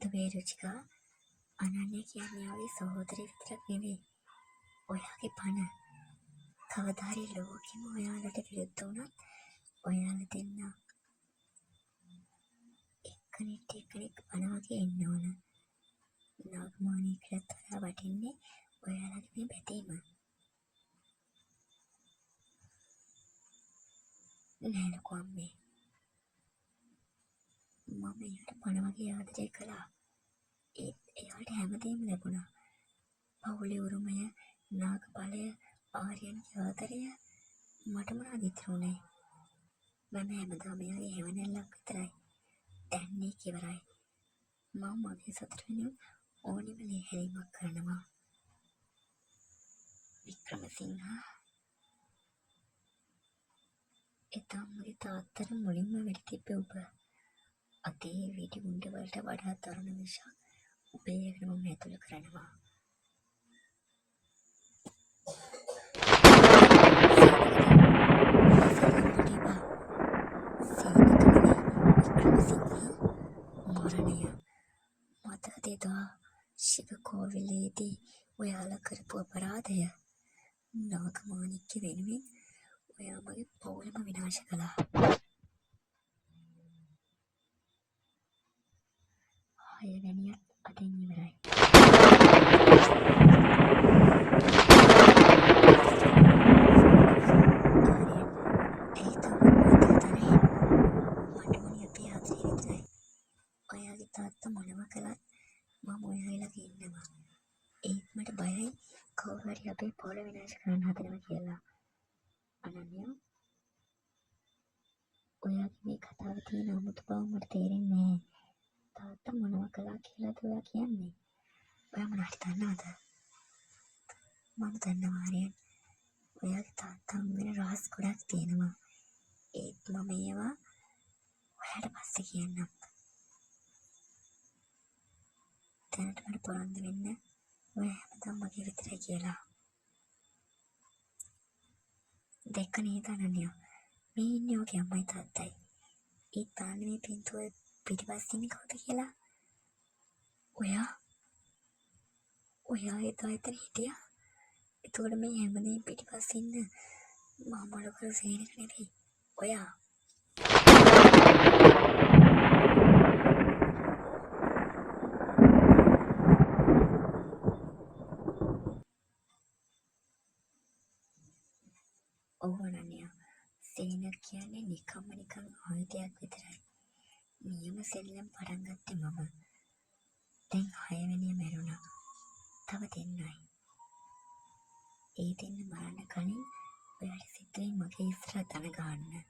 පොරොන්දු වේ රුචිකා. අනන්‍ය කියන්නේ ඔයාගේ සහෝදරයෙක් විතරක් නෙවෙයි. ඔයාගේ පණ. කවදා හරි ලෝකෙම ඔයාලට විරුද්ධ වුණත් ඔයාලා දෙන්නා එක්කෙනෙක්ට එක්කෙනෙක් පණ වගේ ඉන්න ඕන. නාගමාණිකටත් වඩා වටින්නේ ඔයාලගේ මේ බැඳීම. නෑ ලොකු අම්මේ. මම එයාට පණ වගේ ආදරය කළා. ඒත් එයාට හැමදේම ලැබුණා. පවුලේ උරුමය, නාග බලය, ආර්යයන්ගේ ආදරය. මට මොනවද ඉතුරු වුණේ? මම හැමදාම එයාගේ හෙවණැල්ලක් විතරයි. දැන් ඒක ඉවරයි. මම මගේ සතුට වෙනුවෙන් ඕනෙම ලේ හැලීමක් කරනවා. වික්‍රමසිංහ, එදා මගේ තාත්තට මුලින්ම වෙඩි තිබ්බේ ඔබ. අතේ වෙඩි උණ්ඩ වලට වඩා දරුණු විෂක් ඔබේ ඇඟට මම ඇතුළු කරනවා. සේනක, මේ සෙල්ලම් මට එපා. සේනක නෙවෙයි වික්‍රමසිංහ, මරණය. මතකද එදා ශිව කෝවිලේදී ඔයාලා කරපු අපරාධය? නාගමාණික්‍ය වෙනුවෙන් ඔයා මගේ පවුලම විනාශ කළා. හයවැනියත් අදින් ඉවරයි. ආර්යයන්, ඇයි තාමත් මාත් එක්ක තරහින්? මට ඕනි අපේ ආදරේ විතරයි. ඔයාගේ තාත්තා මොනවා කළත් මම ඔයාගේ ළඟ ඉන්නවා. ඒත් මට බයයි කවුරු හරි අපේ පවුල විනාශ කරන්න හදනවා කියලා. අනන්‍ය, ඔයාගේ මේ කතාවේ තියෙන අමුතු බව මට තේරෙන්නේ නෑ. තාත්තා මොනවා කළා කියලාද ඔයා කියන්නේ? ඔයා මොනවා හරි දන්නවද? මම දන්නවා ආර්යයන්. ඔයාගේ තාත්තා හම්බ වෙන රහස් ගොඩක් තියෙනවා. ඒත් මම ඒවා ඔයාට පස්සේ කියන්නම්. දැනට මට පොරොන්දු වෙන්න ඔයා හැමදාම මගේ විතරයි කියලා. දැක්ක නේද අනන්‍ය? මේ ඉන්නේ ඔයාගේ අම්මයි තාත්තයි. ඒත් බලන්න මේ පින්තූරේ පිටිපස්සේ ඉන්නේ කවුද කියලා? ඔයා? ඔයා එදා එතන හිටියා? එතකොට මේ හැමදේම පිටිපස්සේ ඉන්න මහමොළකරු සේනක නෙවෙයි ඔයා. ඔව් අනන්‍ය, සේනක කියන්නේ නිකම්ම නිකන් ආයුධයක් විතරයි. නියම සෙල්ලම් පටන් ගත්තේ මම. දැන් හයවෙනිය මැරුණා. තව දෙන්නයි. ඒ දෙන්න මරන්න කලින් ඔයාට සිද්ධ වෙයි මගේ ඉස්සරහ දන ගහන්න.